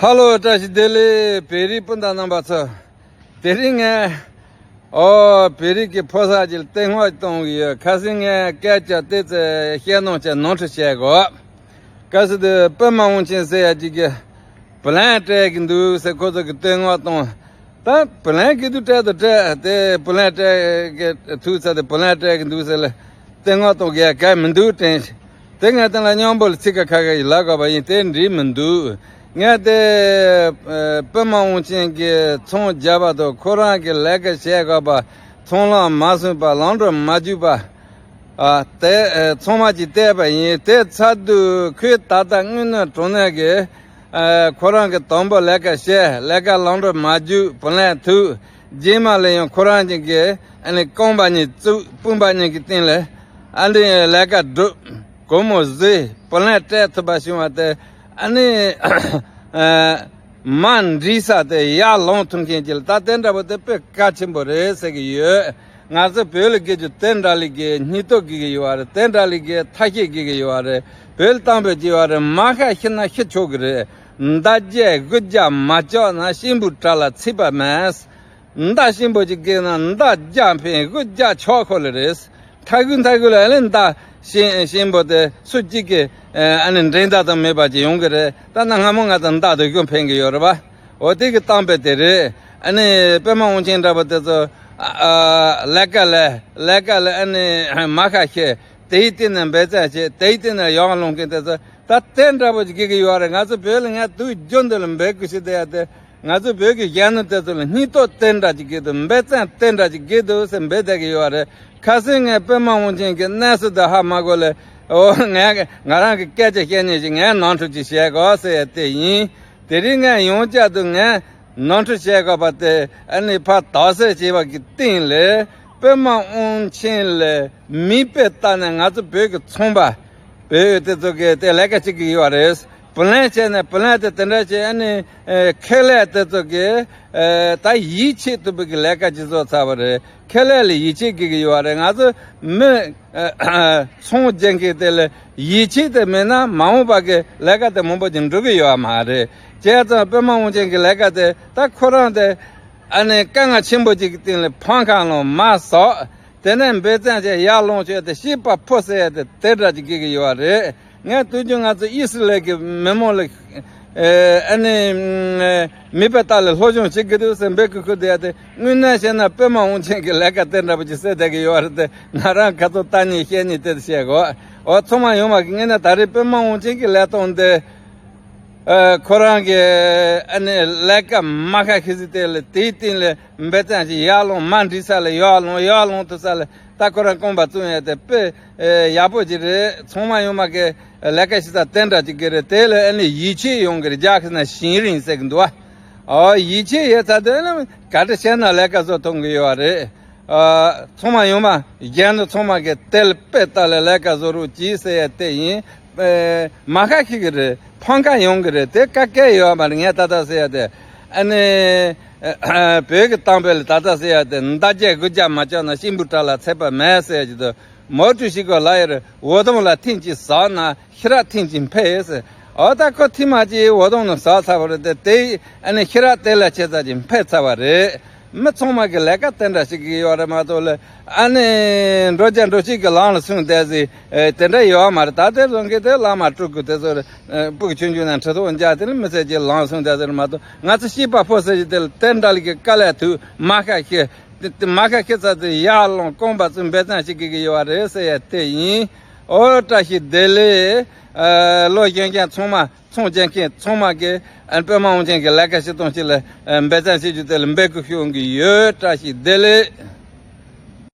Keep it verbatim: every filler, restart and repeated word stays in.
ཧ་ལོ། བཀྲ་ཤིས་བདེ་ལེགས། བོད་རིགས་སྤུན་ཟླ་རྣམ་པ་ཚོ། དེ་རིང་ངས་ཨོ་བོད་རིགས་ཀྱི་ཕོ་གསར་གྱི་བསྟོད་བསྔགས་གཏོང་གི་ཡོད། ཁ་སང་ངས་སྐད་ཆ་ཏོག་ཙམ་བཤད་གནང་བྱས་ནོར་འཁྲུལ་བྱས་གོ། སྐབས་སུ་དུ་པདྨ་དབང་ཆེན་ཟེར་ཡ་གཅིག་གིས་བུ་ལོན་སྤྲད་ཀྱི་འདུག་ཟེར། ཁོ་ཚོ་གི་བསྟོད་བསྔགས་གཏོང་། ད་བུ་ལོན་གི་དུ་སྤྲད་དུ་སྤྲད་དེ། བུ་ལོན་སྤྲད་གི་ཐུག་ཚར་དེ་བུ་ལོན་སྤྲད་ཀྱི་འདུག་ཟེར་ལ། བསྟོད་བསྔགས་གཏོང་གི་གལ་མི་འདུག་དྲན། དེ་ངས་དེ་ལ་སྙོམས་པོ་ལ་ཚིག་ཁ་ཁ་ཁ་ཡི་ལབ་དགོས་པ་ཡིན། དེ་འགྲིག་མི་འདུག་ངས་དེ་ཨ་པདྨ་དབང་ཆེན་གྱི་ཚོང་རྒྱབ་པ་དང་ཁོ་རང་གི་ལས་ཀ་བྱེད་དགོས་པ། ཚོང་ལམ་མ་སོན་པ། ལམ་འགྲོ་མ་རྒྱུག་པ། ཨ་དེ་ཨ་ཚང་མ་གྱིས་བལྟས་པ་ཡིན། དེ་ཚར་དུས་ཁོས་ད་ལྟ་དངོས་གནས་དྲང་གནས་ཀྱི་ཨ་ཁོ་རང་གི་དང་པོ་ལས་ཀ་བྱས། ལས་ཀ་ལམ་འགྲོ་མ་རྒྱུག་བུ་ལོན་ཐུག་རྗེས་མ་ལ་ཡང་ཁོ་རང་གཅིག་གིས་ཨ་ནི་རྐང་པ་གཉིས་བཙུགས། དཔུང་པ་གཉིས་ཀྱི་སྟེང་ལ་ཨ་ནི་ལས་ཀ་སྒྲུབ། སྒོར་མོ་བཟོས། བུ་ལོན་སྤྲད་ཐུབ་པ་བྱུང་བ་དེ་ཨ་ནི་ཨ་མ་འགྲིག་ས་དེ་ཡར་ལངས་ཐུབ་མཁན་གྱི་ལ། ད་དེ་འདྲ་པོ་དེ་དཔེ་གལ་ཆེན་པོ་རེད་ཟེར་གྱི་ཡོད། ང་ཚོ་བོད་ལ་སྐད་རྒྱུ་དེ་འདྲ་ལི་གི་སྙིང་སྟོབས་སྐྱེ་གི་ཡོད་རེད། དེ་འདྲ་ལི་གི་ཐ་ཤལ་སྐྱེ་གི་ཡོད་རེད། བོད་ལ་གཏམ་དཔེ་ཅིག་ཡོད་རེད། མ་ཤ་ཤི་ན་ཤི་ཆོག་གི་རེད། མདའ་རྒྱན་དགུ་རྒྱག་མ་བཅག་ན་གཤིན་པོའི་དགྲ་ལ་ཚིག་པ་མེད། མདའ་གཤིན་པོ་ཅིག་སྐྱེས་ན་མདའ་རྒྱག་ཕན། དགུ་རྒྱག་ཆོག་ཁོ་ལ་རེད། མཐའ་ཁུལ་མཐའ་ཁུལ་ལ་ཨ་ནི་མདའ་གཤིན་གཤིན་པོ་དེ་སུ་གཅིག་གི་ཨ་ནི་འགྲན་ཟླ་དང་མེད་པ་ཅིག་ཡོང་གི་རེད། ད་ནངས་སྔ་མོ་ང་ཚོ་མདའ་དེ་ཤོར་ཕན་གི་ཡོད་རེད་པ། འོ་དེ་གི་གཏམ་དཔེ་དེ་རེད། ཨ་ནི་པདྨ་དབང་ཆེན་འདྲ་པོ་དེ་ཚོ་ཨ་ཨ་ལས་ཀ་ལས་ལས་ཀ་ལས་ཨ་ནི་མ་ཤ་ཤི། དེའི་སྟེང་ནས་འབད་བརྩོན་བྱེད། དེའི་སྟེང་ནས་ཡར་ལངས་མཁན་དེ་ཚོ་ད་དེ་འདྲ་པོ་ཅིག་སྐྱེ་གི་ཡོད་རེད། ང་ཚོ་བོད་ལ་ངས་དུས་རྒྱུན་འདི་ལ་འབད་དགོས་ཤེས་དེ་ཡ་དེ། ང་ཚོ་བོད་ཀྱི་གཞོན་ནུ་དེ་ཚོ་ལ་སྙིང་སྟོབས་དེ་འདྲ་ཅིག་སྐྱེ་འདུག་འབད་བརྩོན་དེ་འདྲ་ཅིག་སྐྱེ་འདུག་ཟེར་འབད་བསྡད་ཀྱི་ཡོད་རེད། ཁ་སང་ངས་པདྨ་དབང་ཆེན་གྱི་གནས་ཚུལ་དེ་ཧ་མ་གོ་ལས། འོ་ངས་ང་རང་གི་སྐད་ཆ་བཤད་ཉེན་ཞིག་ངས་ནོར་འཁྲུལ་ཅིག་བྱས་གོ་ཟེར་ཡ་དེ་ཡིན། དེ་རིང་ངས་ཡང་བསྐྱར་དུ་ངས་ནོར་འཁྲུལ་བྱས་དགོས་པ་དེ་ཨ་ནི་ཕར་དག་སེལ་བྱས་པ་གི་སྟེང་ལས། པདྨ་དབང་ཆེན་ལས་མིང་དཔེ་བཏགས་ནས་ང་ཚོ་བོད་ཀྱི་ཚོང་པ་བོད་དེ་ཚོ་གི་དེ་ལས་ཀ་བྱེད་ཀྱི་ཡོད་རེད། བུ་ལོན་བྱས་ནས་བུ་ལོན་དེ་དེ་འདྲ་བྱས། ཨ་ནི་ཨེ་ཁེ་ལས་དེ་ཚོ་གི་ཨེ་ད་ཡིད་ཆེས་ཐུབ་པའི་གི་ལས་ཀ་ཅིག་བཟོ་ཚར་བ་རེད། ཁེ་ལས་ལ་ཡིད་ཆེས་སྐྱེ་གི་ཡོད་རེད། ང་ཚོ་མི་ཨེ་ཚོང་རྒྱག་མཁན་དེ་ལ་ཡིད་ཆེས་དེ་མེད་ན་མ་འོངས་པ་གི་ལས་ཀ་དེ་མང་པོ་ཅིག་འགྲུབ་ཀྱི་ཡོད་མ་རེད། བྱས་ཙང་པདྨ་དབང་ཆེན་གྱི་ལས་ཀ་དེ་ད་ཁོ་རང་དེ་ཨ་ནི་དཀའ་ངལ་ཆེན་པོ་ཅིག་གི་སྟེང་ལ་ཕམ་ཁ་ལ་མར་ཟག་དེ་ནས་འབད་བརྩོན་བྱས་ཡར་ལངས་བྱས་ཏེ་གཤིས་པ་ཕོ་ཟེར་ཡ་དེ་དེ་འདྲ་ཅིག་སྐྱེ་གི་ཡོད་རེད། ངས་དུས་རྒྱུན་ང་ཚོ་ཨི་སི་རལ་གྱི་མི་མང་ལ་ཨེ་ཨ་ནི་མིད་པ་བཏགས་ལ་སློབ་སྦྱོང་བྱེད་ཀྱི་འདུག་ཟེར་འབོད་སྐུལ་ཁུར་བསྡད་ཡ་དེ། དངོས་གནས་བཤད་ན་པདྨ་དབང་ཆེན་གྱི་ལས་ཀ་དེ་འདྲ་པོ་ཅིག་བསད་བསྡད་ཀྱི་ཡོད་རེད་དེ། ང་རང་ཁ་ཚོ་ལྟ་ཉེས་བཤད་ཉེས་དེ་བཤད་གོ། འོ་ཚང་མ་ཡོང་མ་གི་ངས་ན་ད་རེས་པདྨ་དབང་ཆེན་གྱི་ལས་སྟངས་འདི། ཨ་ཁོ་རང་གི་ཨ་ནི་ལས་ཀ་མ་ཁ་ཤི་ཟིག་དེ་ལ་དེའི་སྟེང་ལ་འབད་བརྩོན་ཞིག་ཡར་ལངས། མ་འགྲིག་ས་ལ་ཡར་ལངས། ཡར་ལངས་ཐུབ་ས་ལ་ད་ཁོ་རང་རྐང་པ་བཙུགས་ཡ་དེ་དཔེ་ཨེ་ཡག་པོ་ཅིག་རེད། ཚང་མ་ཡོང་མ་གི་ལས་ཀ་བྱེད་ས་དེ་འདྲ་ཅིག་གི་རེད། དེ་ལ་ཨ་ནི་ཡིད་ཆེས་ཡོང་གི་རེད། རྒྱ་སྐད་ན་ཤེ་རིང་ཟེར་གི་འདུག་བ། ཨོ་ཡིད་ཆེས་ཡོད་ཚ་དེ་ཨ་ནི་ག་འདྲ་བྱས་ན་ལས་ཀ་བཟོ་ཐུབ་གི་ཡོད་རེད། ཨ་ཚང་མ་ཡོང་མ་རྒན་དུ་ཚང་མ་གི་དེ་ལ་དཔེ་ལྟ་ལ་ལས་ཀ་བཟོ་རོགས་གྱིས་ཟེར་ཡ་དེ་ཡིན། ཨེ་མ་ཁ་ཤི་གི་རེད། ཕམ་ཁ་ཡོང་གི་རེད། དེ་ཀ་སྐད་ཡོད་མ་རེད། ངས་ད་ལྟ་ཟེར་ཡ་དེ་ཨ་ནི་ཨེ་བོད་ཀྱི་གཏམ་དཔེ་ལ་ད་ལྟ་ཟེར་ཡ་དེ། མདའ་རྒྱན་དགུ་རྒྱག་མ་བཅག་ན་གཤིན་པོའི་དགྲ་ལ་ཚིག་པ་མེད་ཟེར་ཡ་ཅིག་འདུག་མོ་ཀྲུའུ་ཞི་གོ་ལ་ཡ་རེད། འུ་དུམ་ལ་ཐེངས་གཅིག་ཟག་ན་ཤེས་རབ་ཐེངས་གཅིག་འཕེལ་ཟེར། འོ་ད་ཁོ་ཐེངས་མ་གཅིག་འུ་དུམ་ནང་ཟག་ཚར་བ་རེད་དེ། དེ་ཨ་ནི་ཤེས་རབ་དེ་ལ་ཆེ་ཙམ་ཅིག་འཕེལ་ཚར་བ་རེད། མི་ཚང་མ་གི་ལས་ཀ་དེ་འདྲ་ཞིག་གི་ཡོད་རེད་མ་གཏོགས་ལ། ཨ་ནི་འགྲོ་རྒྱུ་འགྲོ་བྱེད་ཀྱི་ལམ་ལ་སོང་བསྡད་ཟིག་ཨེ་དེ་འདྲ་ཡོད་མ་རེད། ད་དེ་རང་གི་དེ་བླ་མ་སྤྲུལ་སྐུ་དེ་ཚོ་རེད། ཨེ་སྤུ་གུ་ཆུང་ཆུང་ནས་ཁྲི་ཐོག་མཇལ་དེ་ནི་མི་ཚེ་གཅིག་ལམ་སོང་བསྡད་ཟིག་རེད་མ་གཏོགས། ང་ཚོ་སྐྱེས་པ་ཕོ་ཟེར་གྱི་དེ་ལ་དེ་འདྲ་ལ་གི་དཀའ་ལས་ཐུག་མ་ཁ་ཤི། དེ་དེ་མ་ཁ་ཤི་ཚ་དེ་ཡར་ལངས་རྐང་པ་བཙུགས་འབད་བརྩོན་ཞིག་གི་གི་ཡོད་རེད་ཟེར་ཡ་དེ་ཡིན། ཨོ་བཀྲ་ཤིས་བདེ་ལེགས། ཨ་ལོ་གཞོན་སྐྱེས་ཚང་མ། ཚོང་རྒྱག་མཁན་ཚང་མ་གིས་ཨ་པདྨ་དབང་ཆེན་གྱི་ལས་ཀ་བྱེད་སྟངས་ཅིག་ལ་ཨ་འབད་བརྩོན་བྱེད་རྒྱུ་དེ་ལ་འབོད་སྐུལ་ཞུ་གི་ཡོད། བཀྲ་ཤིས་བདེ་ལེགས།